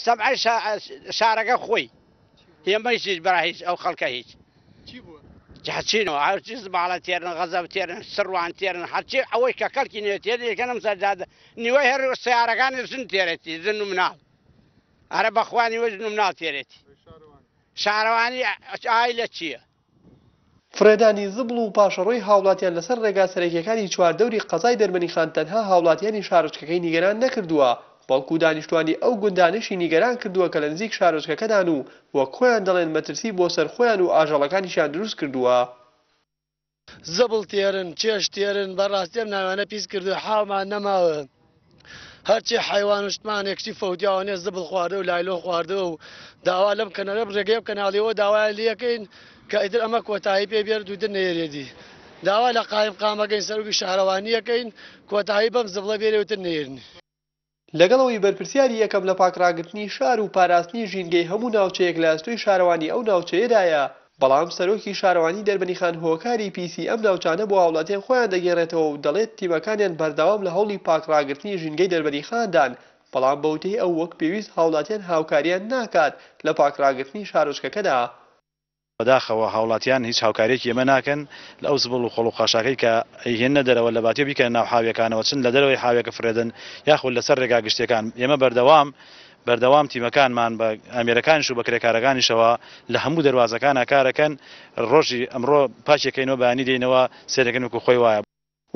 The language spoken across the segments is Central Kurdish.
سەمعەی شارەکە خۆی ئێمەش هیچ برا هیچ ئەو خەڵکە هیچ هەچینەوە هەرچی زباڵە تێرن غەزەب تێرن سڕوان تێرن هەرچی ئەوەی کە کەڵکی نێ تێرن یەکەنم سەرجادە نیوەی هەر سیارەکانی ژن تێرێتی ژن و مناڵ ئەرە بەخوا نیوەی ژن و مناڵ تێرێتی شارەوانی ئای لە چییە؟ فڕێدانی زبڵ و پاشەڕۆی هاوڵاتیان لەسەر ڕێگا سەرەکیەکانی چواردەوری قەزای دەربەنیخان تەنها هاوڵاتیانی شارۆچکەکەی نیگەران نەکردووە، بەڵکو دانیشتوانی ئەو گوندانەشی نیگەران کردووە کە لە نزیک شارۆچکەکەدان و وەک خۆیان دەڵێن مەترسی بۆ سەر خۆیان و ئاژەڵەکانیشیان دروست کردووە. زبڵ تێرن، چێشت تێرن، بەڕاستی ئەم ناوانە پیس کردووە، حاومان نەماوە. هەرچی حەیوان و شتمانێک شتی فەوتیاوە نێ زبڵ خواردوە و لایلۆن خواردوە و داوا لەم کەنەرە ڕێگەی ئەم کەناڵیەوە داوایان لێکەین کە ئیتر ئەمە کۆتایی پێ بێرت و ئیتر نەیەرێدی داوا لە قایم قامەکەین سەرۆکی شارەوانیەکەین کۆتایی بەم زبڵە بێرێ و ئیتر نەیەرنی. لەگەڵ ئەوەی بەرپرسیاری یەکەم لە پاکڕاگرتنی شار و پاراستنی ژینگەی هەموو ناوچەیەک لە ئەستۆی شارەوانی ئەو ناوچەیەدایە، بەڵام سەرۆکی شارەوانی دەربەنیخان هۆکاری پیسی ئەم ناوچانە بۆ هاوڵاتیان خۆیان دەگێڕێتەوە و دەڵێت تیمەکانیان بەردەوام لە هەوڵی پاکڕاگرتنی ژینگەی دەربەنیخاندان، بەڵام بەوتەی ئەو وەک پێویست هاوڵاتیان هاوکاریان ناکات لە پاکڕاگرتنی شارۆچکەکەدا. بەداخەوە هاوڵاتیان هیچ هاوکاریەکی ئێمە ناکەن لە ئەو زبڵ و خۆڵ و خاشاکەی کە ئەیهێننە دەرەوە لە باتیەوە بیکەنە ناو حاویەکانەوە چن لە دەرەوەی حاویەکە فڕێدەن یاخود لەسەر رێگا گشتیەکان ئێمە بەردەوام بەردەوام تیمەکانمان بە ئامێرەکانیش و بە کرێکارەکانیشەوە لە هەموو دەروازەکانا کارەکەن ڕۆژی ئەمڕۆ پاکیەکەینەوە بەیانی دێینەوە سەیرەکەین وەکو خۆی وایە.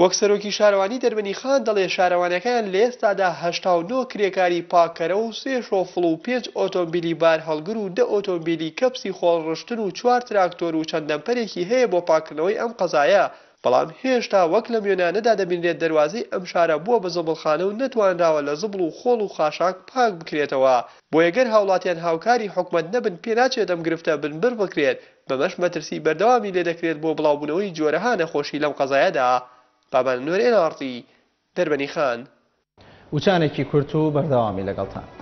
وەک سەرۆکی شارەوانی دەربەنیخان دەڵێ شارەوانیەکەیان لە ئێستادا 89 کرێکاری پاککەرەوە و سێ شۆفڵ و پێنج ئۆتۆمبیلی بارهەڵگر و دە ئۆتۆمبیلی کەپسی خۆڵڕشتن و چوار تراکتۆر و چەند دەمپەرێکی هەیە بۆ پاککردنەوەی ئەم قەزایە بەڵام هێشتا وەک لەم وێنانەدا دەبینرێت دەروازەی ئەم شارە بووە بە زبڵخانە و نەتوانراوە لە زبڵ و خۆڵ و خاشاک پاک بکرێتەوە، بۆیە گەر هاوڵاتیان هاوکاری حکومەت نەبن پێناچێت ئەم گرفتە بنبڕ بکرێت، بەمەش مەترسی بەردەوامی لێدەکرێت بۆ بڵاوبوونەوەی جۆرەها نەخۆشی لەم قەزایەدا. بابان ئەنوەر ئێن ئاڕ تی، دەربەنیخان. وچانێکی کورت و بەردەوامی لەگەڵتان.